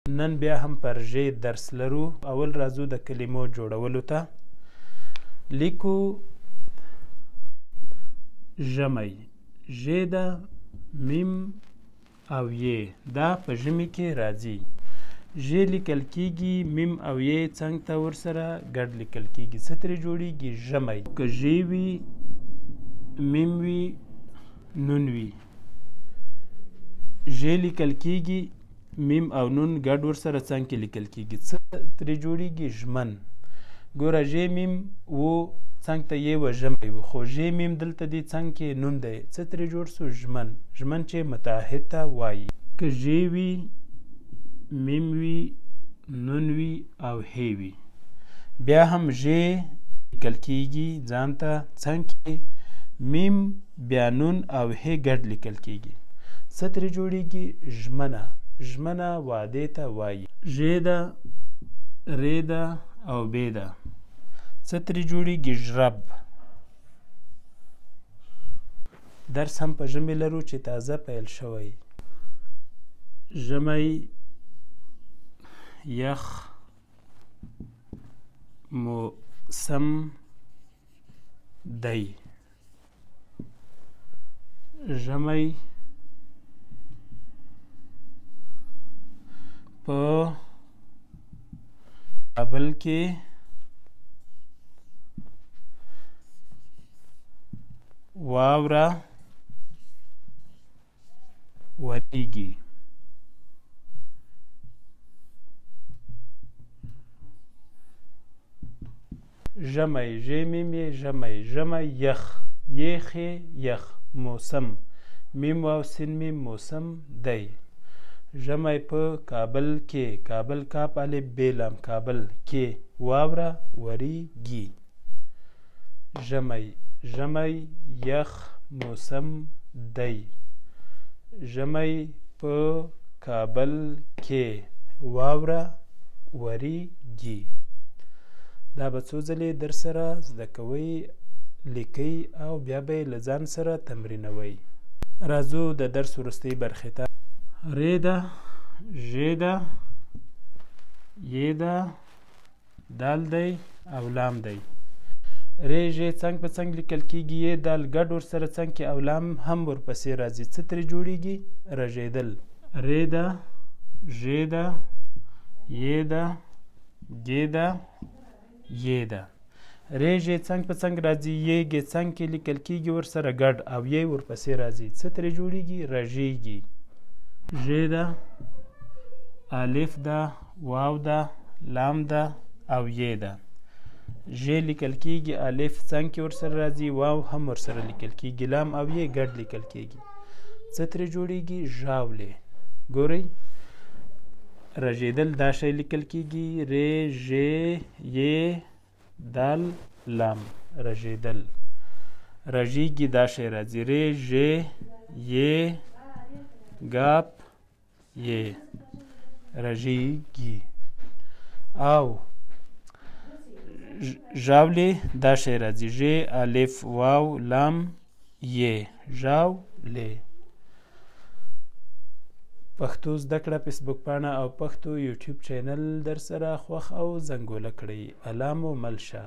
نن بیا هم پر ژې درس لرو. اول راځو د کلمو جوړولو ته. لیکو ژمی، ژې ده، میم او یې، دا په ژمي کې راځي. ژې لیکل کیږي، میم او یې څنګ ته ورسره ګډ لیکل کیږي. څه ترې جوړیږي؟ ژمی. که ژې وي، میم وي، نون وي، ژې لیکل کیږي، میم او نون ګډ ورسره څنګ کې لیکل کیږي. څه ترې جوړیږي؟ ژمن. ګوره ژې میم و څنګ ته یې و ژمی و، خو ژې میم دلته دی څنګ کې نون دی، څه ترې جوړ سو؟ ژمن. ژمن چې متعهد ته وایي. که ژې وي، میم وي، نون وي او هې وي، بیا هم ژې لیکل کیږي ځان ته څنګ کې میم بیا نون او هې ګډ لیکل کیږي. څه ترې جوړیږي؟ ژمنه. ژمنه وعدې ته وایي. ژې ده، رې ده او بې ده، څه ترې جوړیږي؟ ژرب. درس هم په ژمي لرو چې تازه پیل شوی. ژمی یخ موسم دی. ژمی په کابل کې واوره وریږي. ژمی، ژې میم یې ژمی، ژمی یخ، یې خې یخ، موسم، میم واو سین میم موسم دی. ژمی په کابل کې، کابل کاف الف بې لام کابل کې واوره وریږي. ژمی، ژمی یخ موسم دی. ژمی په کابل کې واوره وریږي. دا به څو ځلې در سره زده کوئ، لیکئ او بیا به یې له ځان سره تمرینوئ. راځو د درس وروستۍ برخې ته. رې ده، ژې ده، یې ده، دال دی او لام دی. رې ژې څنګ په څنګ لیکل کیږي، یې دال ګډ ورسره څنګ کې او لام هم ورپسې راځي. څه ترې جوړیږي؟ رژېدل. رې ده، ژې ده، یې ده، ګې ده، یې ده. رې ژې څنګ په څنګ راځي، یې ګې څنګ کې لیکل کیږي ورسره ګډ او یې ورپسې راځي. څه ترې جوړیږي؟ رژیږي. ژې ده، الف ده، واو ده، لام ده او یې ده. ژې لیکل کیږي، الف څنګ کې ورسره راځي، واو هم ورسره لیکل کیږي، لام او یې ګډ لیکل کیږي. څه ترې جوړیږي؟ ژاولې. ګورئ رژېدل دا شی لیکل کیږي، رې ژې یې دال لام، رژېدل. رژیږي دا شی راځي، رې ژې یې ګاف یې، رژیږي. او ژاولې دا شی راځي، ژې الف واو لام یې، ژاولې. پښتو زده کړه فیسبوک پاڼه او پښتو یوټیوب چینل در سره خوښ او زنګوله کړئ. الله مو مل شه.